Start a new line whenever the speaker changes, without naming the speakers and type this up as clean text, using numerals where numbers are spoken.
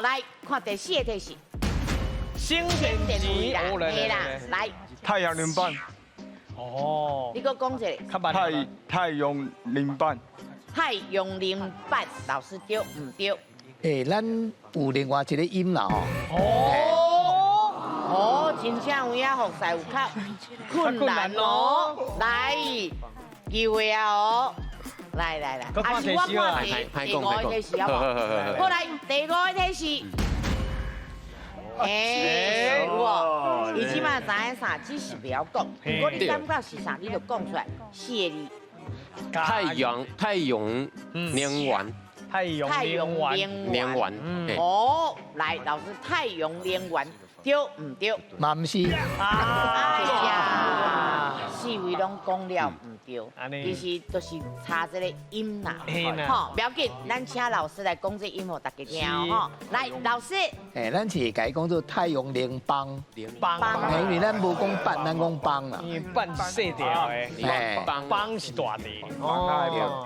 來看第四個提示。
省電池，哦，來
嘿啦
來，
來，
太陽能板。
哦，
你閣講一下。
較慢。
太陽能板。
太陽能板，老師對毋對？
欸，咱有另外一個音啦吼。
哦，哦，真正有影服勢有較困難哦。來，機會啊哦。來來來，啊是我看第五個提示好無？好來，第五個提示。欸，有無？伊這馬知影啥，只是袂曉講。如果你感覺是啥，你就講出來。四個字。
太陽能源。
太陽能
能源。
哦，來，老師，太陽能源對毋對？
嘛毋是。
哎呀，四位攏講了毋對，其實都是差這個音啦。吼，不要緊，咱請老師來講這音予大家聽吼。來，老師。
欸，咱是共伊講做太陽能邦。
邦。
因為咱無講板，咱講邦啦。
因為板是細條的，邦是大條。哦。